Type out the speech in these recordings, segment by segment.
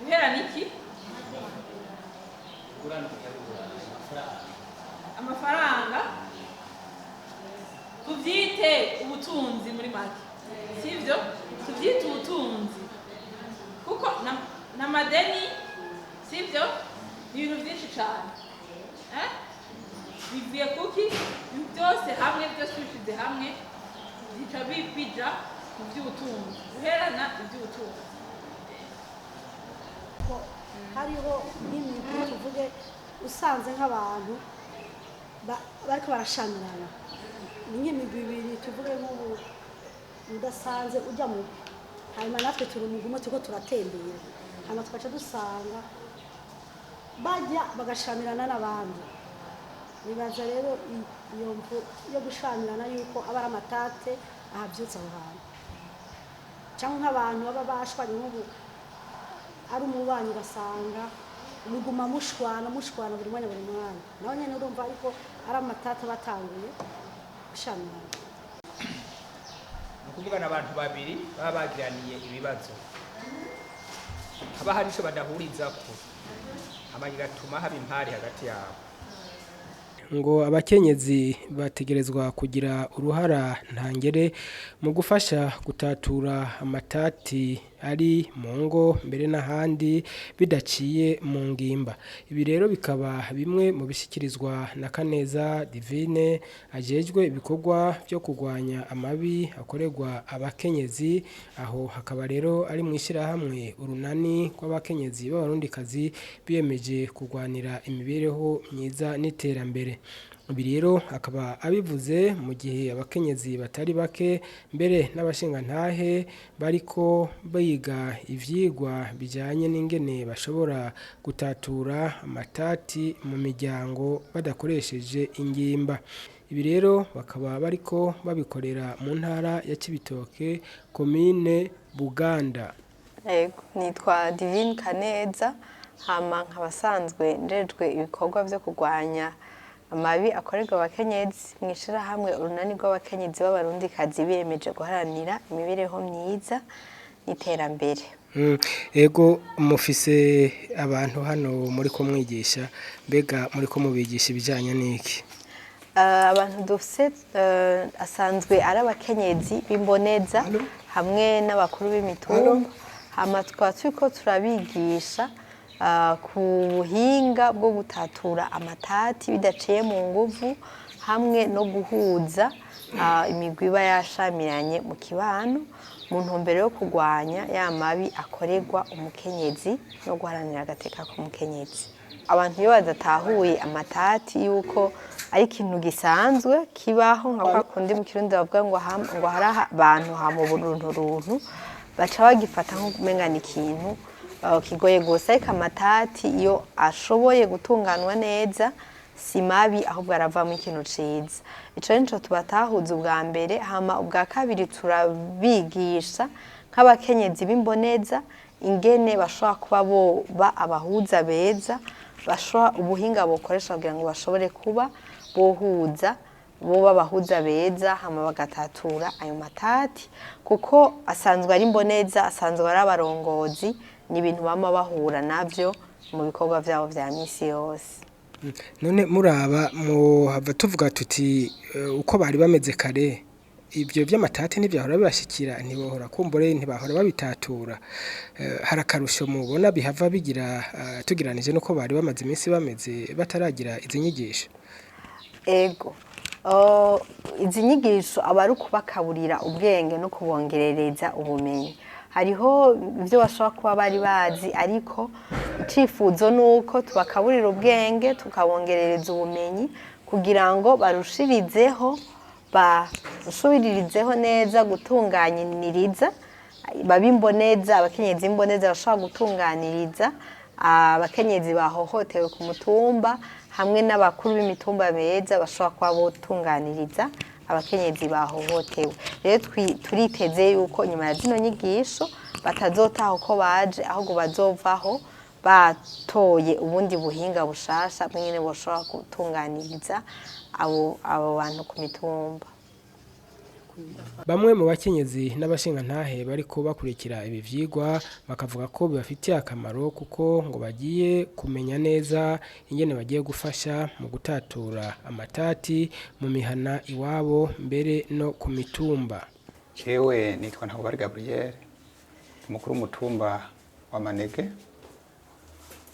Guherana iki? Amafaranga. Tubyite ubutunzi muri make, sibyo? Tubyite ubutunzi kuko n'amadeni, sibyo? Ni ibintu byinshi cyane. Eh? Bivuye kuki? Ibintu byose hamwe, byose bishyize hamwe bica bija mu by'ubutunzi, guherana iby'ubutunzi. Ko hariho nk'imigwi, tuvuge usanze nk'abantu bariko barashamirana, ni nk'imigwi ibiri, tuvuge nk'ubu udasanze ujya mugwi, hanyuma natwe turi umugwi umwe, turiko turatembera, hanyuma tugaca dusanga bajya bagashamirana n'abandi. Nibaza rero iyo mvu yo gushamirana yuko aba ari amatate ahabyutse aho hantu, cyangwa nk'abantu baba bashwanye, nk'ubu ari umubanyi, ugasanga muguma mushwana mushwana buri mwanya buri mwanya, nawe nyine urumva, ariko ari amatata batanguye gushamirana. Ni ukuvugana abantu babiri baba bagiraniye ibibazo, haba hari icyo badahurizako, hama bigatuma haba impari hagati yabo. Ngo abakenyezi bategerezwa kugira uruhara ntangere mu gufasha gutatura amatati ari mu ngo mbere n'ahandi bidaciye mu ngimba. Ibi rero bikaba bimwe mu bishyikirizwa na Kaneza Divine, ajejwe ibikorwa byo kurwanya amabi akorerwa abakenyezi. Aho hakaba rero ari mu ishyirahamwe Urunani rw'Abakenyezi b'Abarundikazi biyemeje kurwanira imibereho myiza n'iterambere. Ibi rero akaba abivuze mu gihe abakenyezi batari bake, mbere n'abashingantahe, bariko biga ivyigwa bijanye n'ingene bashobora gutatura amatati mu miryango badakoresheje ingimba. Ibi rero bakaba bariko babikorera mu ntara ya Cibitoke, komine Buganda. Yego, nitwa Divine Kaneza, hama nkaba asanzwe njejwe ibikorwa vyo kurwanya amabi akorerwa abakenyezi mu ishirahamwe Urunani rw'Abakenyezi b'Abarundikazi biyemeje guharanira imibereho myiza n'iterambere. Ego, mufise abantu hano muri ko mwigisha, mbega muri ko mubigisha ibijanye n'iki? Abantu dufise asanzwe ari abakenyezi b'imboneza hamwe n'abakuru b'imitumba, hama tukaba turiko turabigisha ku buhinga bwo gutatura amatati bidaciye mu nguvu, hamwe no guhuza imigwi iba yashamiranye mu kibano, mu ntumbero yo kurwanya ya mabi akorerwa umukenyezi no guharanira agateka k'umukenyezi. Abantu iyo badatahuye amatati yuko ari ikintu gisanzwe kibaho, nka kwa kundi mu Kirundi bavuga ngo hari abantu hama ubuntu runtu, baca bagifata nko kumenga ni ikintu kigoye gose. Ariko amatati iyo ashoboye gutunganwa neza si mabi, ahubwo aravamo ikintu ciza. Ico nico tubatahuza ubwa mbere. Hama ubwa kabiri, turabigisha nk'abakenyezi b'imboneza ingene bashobora kuba boba abahuza beza, bashobora ubuhinga bokoresha kugira ngo bashobore kuba bohuza, boba abahuza beza, hama bagatatura ayo matati, kuko asanzwe ari imboneza, asanzwe ari abarongozi, ni ibintu bama bahura navyo mu bikorwa vyabo vya misi yose. None muraba muhava tuvuga tuti uko bari bameze kare, ibyo by'amatati ntibyahora bibashikira, ntibahora kumbure, ntibahora babitatura. Hari akarusho mubona bihava bigira tugiranije nuko bari bamaze iminsi bameze bataragira izi nyigisho? Ego. Izi nyigisho aba ari ukubakaburira ubwenge no kubongerereza ubumenyi. Hariho ibyo bashobora kuba bari bazi, ariko icifuzo ni uko tubakaburira ubwenge, tukabongerereza ubumenyi kugira ngo barushirizeho, barushiririzeho neza gutunganiriza, babe imboneza, abakenyezi b'imboneza bashobora gutunganiriza abakenyezi bahohotewe ku mutumba, hamwe n'abakuru b'imitumba beza bashobora kuba botunganiriza abakenyezi bahohotewe. Rero turiteze yuko nyuma ya zino nyigisho batazotaha uko baje, ahubwo bazovaho batoye ubundi buhinga bushasha bw'ingene boshobora gutunganiriza abo bantu ku mitumba. Bamwe mu bakenyezi n'abashingantahe bariko bakurikira ibi vyigwa bakavuga ko bibafitiye akamaro, kuko ngo bagiye kumenya neza ingene bagiye gufasha mu gutatura amatati mu mihana iwabo, mbere no ku mitumba. Jewe nitwa Ntagobari Gabriel, umukuru w'umutumba wa Manege,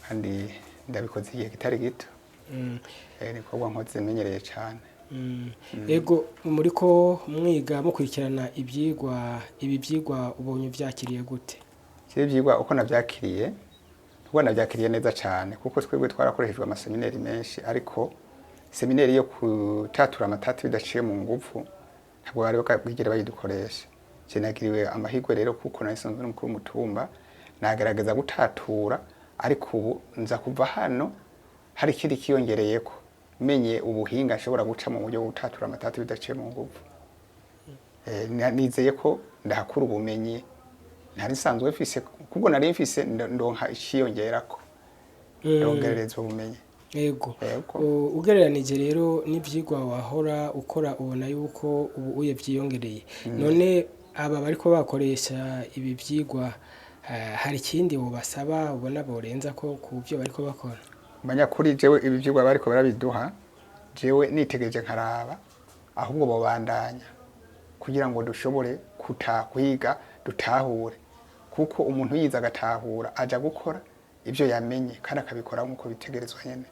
kandi ndabikoze igihe kitari gito. Ni ibikorwa nkoze menyereye cane. Ego, muriko mwiga mukurikirana ivyigwa, ibi vyigwa ubonye vyakiriye gute? Jewe ivyigwa uko navyakiriye, ubwo navyakiriye neza cane, kuko twebwe twarakoreshejwe amasemineri menshi, ariko semineri yo gutatura amatati bidaciye mu nguvu ntabwo bari bwigere bayidukoresha. Je nagiriwe amahirwe rero, kuko nari nsanzwe n'umukuru w'umutumba, nagerageza gutatura, ariko ubu nza kuva hano hari ikindi kiyongereyeko, menye ubuhinga nshobora guca mu buryo bwo gutatura amatati bidaciye mu nguvu. Nizeye ko ndahakura ubumenyi ntari nsanzwe mfise, kubwo nari mfise ndonka iciyongerako, ndongerereza ubumenyi. Ego. Yego. Ugereranije rero n'ivyigwa wahora ukora, ubona yuko ubu uye vyiyongereye. None aba bariko bakoresha ibi vyigwa, hari ikindi wobasaba ubona borenza ko ku vyo bariko bakora? Manya kuri jewe ibi vyigwa bariko barabiduha, jewe nitegereje nkaraba, ahubwo bobandanya kugira ngo dushobore kwiga dutahure, kuko umuntu yize agatahura aja gukora ivyo yamenye kandi akabikora nk'uko bitegerezwa nyene.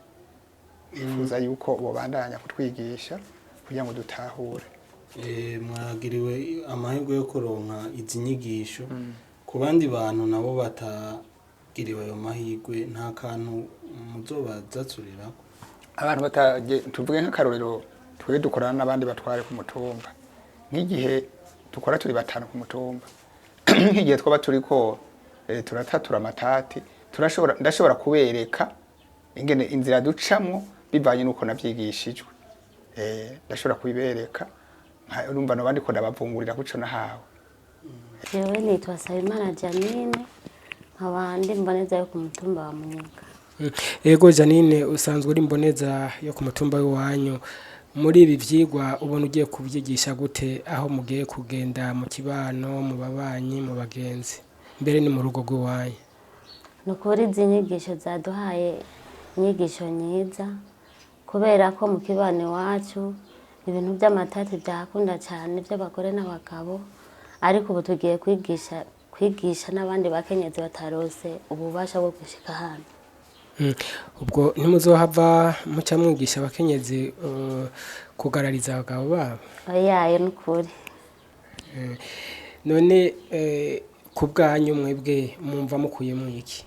Nifuza yuko bobandanya kutwigisha kugira ngo dutahure. Mwagiriwe amahirwe yo kuronka izi nyigisho. Ku bandi bantu nabo batagiriwe ayo mahirwe, nta kantu muzobazazurirako? Abantu tuvuge nk'akarorero, twebwe dukorana n'abandi batware ku mutumba, nk'igihe dukora turi batanu ku mutumba, nk'igihe twaba turiko turatatura amatati, turashobora ndashobora kubereka ingene inzira ducamwo bivanye n'uko navyigishijwe. Ndashobora kubibereka, urumva noba ndiko ndabavungurira kuco nahawe. Jewe nitwa Sabimana Janine, nkaba ndi mboneza yo ku mutumba wa Munyiga. Ego Janine, usanzwe uri imboneza yo ku mutumba w'iwanyu. Muri ibi vyigwa ubona ugiye kubyigisha gute aho mugiye kugenda mu kibano, mu babanyi, mu bagenzi, mbere ni mu rugo rw'iwanyu? Ni ukuri izi nyigisho zaduhaye inyigisho nyiza, kubera ko mu kibano iwacu ibintu by'amatati byakunda cyane by'abagore n'abagabo, ariko ubu tugiye kwigisha n'abandi bakenyezi batarose ububasha bwo gushika hano. Ubwo ntimuzohava muca mwigisha abakenyezi kugarariza abagabo babo? Oyaye, ni ukuri. None ku bwanyu mwebwe mwumva mukuyemo iki?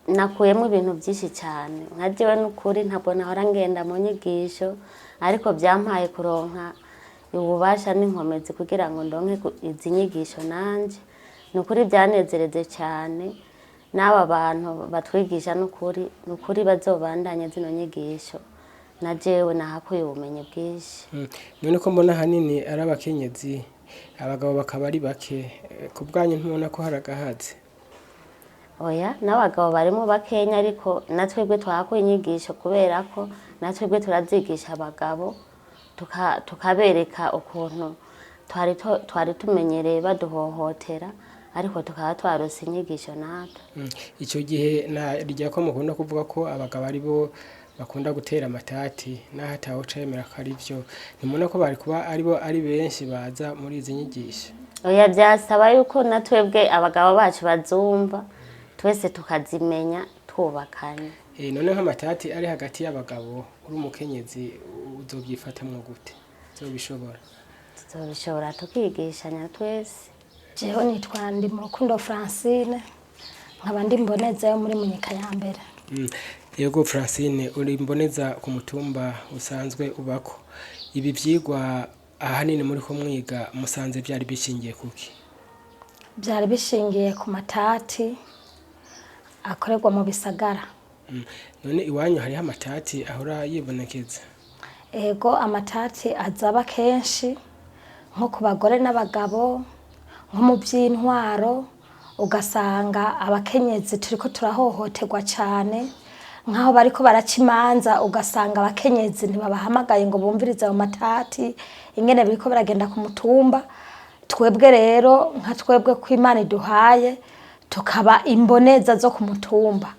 Nakuyemo ibintu byinshi cyane. Nka jewe n'ukuri ntabwo nahora ngenda mu nyigisho, ariko byampaye kuronka ububasha n'inkomezi kugira ngo ndonke izi nyigisho nanje. Ni ukuri byanezereze cyane, n'aba bantu batwigisha n'ukuri, ni ukuri bazobandanye zino nyigisho, na jewe nahakuye ubumenyi bwinshi. None ko mbona ahanini ari abakenyezi, abagabo bakaba ari bake, ku bwanyu ntubona ko hari agahaze? Oya, n'abagabo barimo bakenya, ariko natwebwe twahakuye inyigisho, kubera ko natwebwe turazigisha abagabo, tukabereka ukuntu twari tumenyereye baduhohotera, ariko tukaba twarose inyigisho natwe. Ico gihe na rya ko mukunda kuvuga ko abagabo ari bo bakunda gutera amatati, naho atawuca yemera ko ari vyo, ntimubona ko bari kuba ari bo ari benshi baza muri izi nyigisho? Oya, byasaba yuko natwebwe abagabo bacu bazumva, twese tukazimenya twubakanye. None nk'amatati ari hagati y'abagabo, uri umukenyezi uzovyifatamwo gute? Uzobishobora? Tuzobishobora tukigishanya twese. Jewe nitwa Ndimurukundo Francine, nkaba ndi mboneza yo muri Munyika ya mbere. Yego Francine, uri mboneza ku mutumba usanzwe ubako. Ibi vyigwa ahanini muri ko mwiga musanze vyari bishingiye kuki? Byari bishingiye ku matati akorerwa mu bisagara. None iwanyu hariho amatati ahora yibonekeza? Ego, amatati azaba kenshi nko ku bagore n'abagabo, nko mu by'intwaro, ugasanga abakenyezi turiko turahohoterwa cyane, Nk'aho bariko baraca imanza, ugasanga abakenyezi ntibabahamagaye ngo bumvirize ayo matati ingene biriko biragenda ku mutumba. Twebwe rero, nka twebwe ko Imana iduhaye tukaba imboneza zo ku mutumba,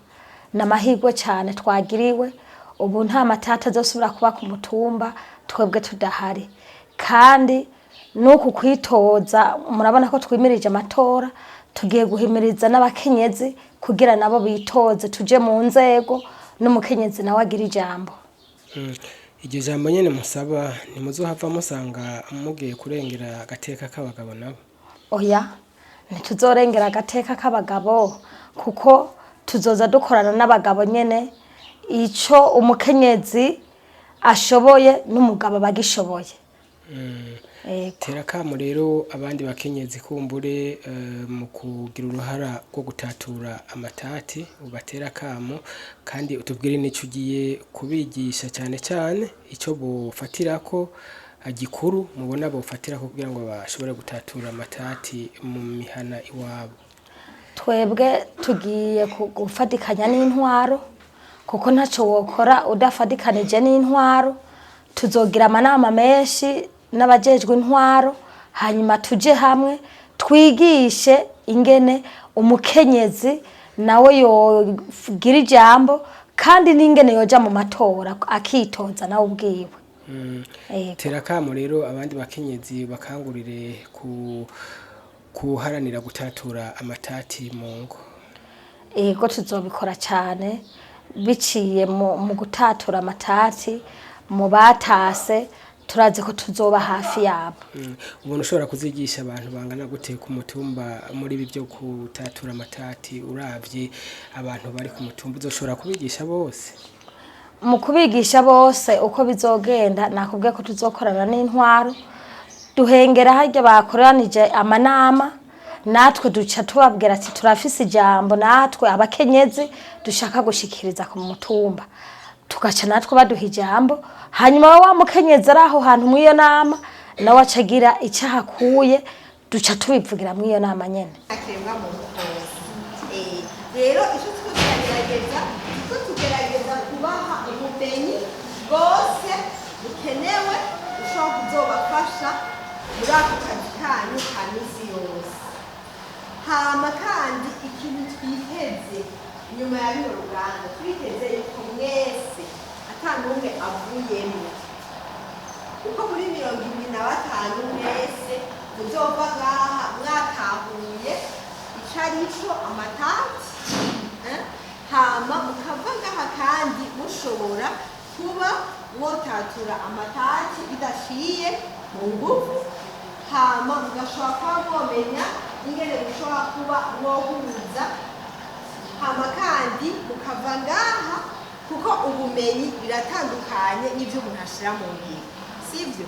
ni amahirwe cyane twagiriwe. Ubu nta matata azosubira kuba ku mutumba twebwe tudahari. Kandi n'uku kwitoza, murabona ko twimirije amatora, tugiye guhimiriza n'abakenyezi kugira nabo bitoze, tuje mu nzego, n'umukenyezi nawe agira ijambo. Iryo jambo nyene musaba, ntimuzohava musanga mugiye kurengera agateka k'abagabo nabo? Oya, ntituzorengera agateka k'abagabo, kuko tuzoza dukorana n'abagabo nyene. Ico umukenyezi ashoboye, n'umugabo aba agishoboye. Yego. Tera kamo rero abandi bakenyezi kumbure mu kugira uruhara rwo gutatura amatati, ubatera kamo kandi utubwire n'ico ugiye kubigisha, cyane cyane ico bofatirako gikuru mubona bofatirako kugira ngo bashobore gutatura amatati mu mihana iwabo. Twebwe tugiye gufatikanya n'intwaro, kuko ntacyo wokora udafatikanije n'intwaro. Tuzogira amanama menshi n'abajejwe intwaro, hanyuma tuje hamwe twigishe ingene umukenyezi nawe yogira ijambo, kandi n'ingene yoja mu matora akitoza nawe ubwiwe. Yego. Tera kamo rero abandi bakenyezi, bakangurire ku kuharanira gutatura amatati mu ngo. Ego, tuzobikora cyane biciye mu gutatura amatati mu batase. Turazi ko tuzoba hafi yabo. Ubona ushobora kuzigisha abantu bangana gute ku mutumba muri ibi byo gutatura amatati? Uravye abantu bari ku mutumba, uzoshobora kubigisha bose? Mu kubigisha bose, uko bizogenda, nakubwiye ko tuzokorana n'intwaro. Duhengera harya bakoranije amanama, natwe duca tubabwira ati turafise ijambo natwe abakenyezi dushaka gushikiriza ku mutumba, tugaca natwe baduha ijambo. Hanyuma wa mukenyezi ari aho hantu mw'iyo nama nawe aca agira icyo ahakuye, duca tubivugira mw'iyo nama nyene. Akiremwa muntu kose. Rero icyo turiko turagerageza, turiko tugerageza kubaha ubumenyi bwose bukenewe bushobora kuzobafasha muri ako kazi kanyu ka misi yose. Hama kandi ikintu twiteze nyuma ya bino ruganda, twiteze yuko mwese ata n'umwe avuyemo, uko muri 25 mwese muzova ngaha mwatahuye ico arico amatati, eh? Hama mukava ngaha kandi mushobora kuba mwotatura amatati bidaciye mu ngufu, hama mugashobora kuba mwomenya ingene mushobora kuba mwohuza. Hama kandi mukava ngaha, kuko ubumenyi biratandukanye n'ivyo umuntu ashira mu ngiro, sivyo?